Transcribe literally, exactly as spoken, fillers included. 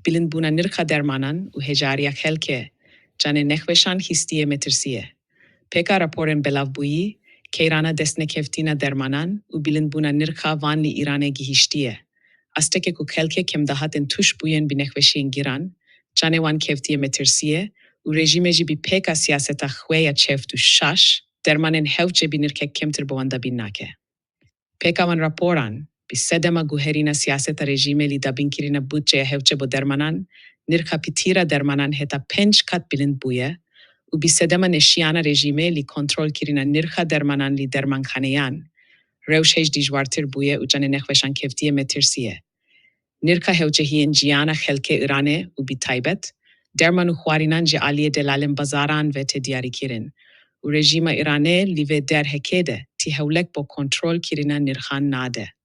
bilindbûna nirxa dermanan û hejariya xelkê, canê nexweşan hîstiye, metirsiye. Pêka raporên belavbûyî, keyrana destnekevtîna dermanan û bilindbûna nirxa van li Îranê gihîştiye. Asteke ku xelkê kemdahatên tûş bûyên bi nexweşiyên giran, canê wan kevtiye metirsiyê û rejîmê jî bi pêka siyaseta xwe ya çeft û şaş, dermanên hewce bi nirxek kemtir bi wan dabîn nake. Pêka van raporan, bi sedema guherîna siyaseta rejîmê li dabînkirina budçeya hewce bo dermanan, nirxa pitîra dermanan heta pênc qat bilind bûye û bi sedema neşiyana rejîmê li kontrolkirina nirxa dermanan li dermanxaneyan, rewş hêj dijwartir bûye û canê nexweşan kevtiye metirsiyê. Nirxa hewcehiyên jiyana xelkê Îranê û bi taybet derman û xwarînan ji aliyê delalên bazaran ve tê diyarîkirin û rejîma Îranê li vê derhekê de tî hewlek bo kontrolkirina nirxan nade.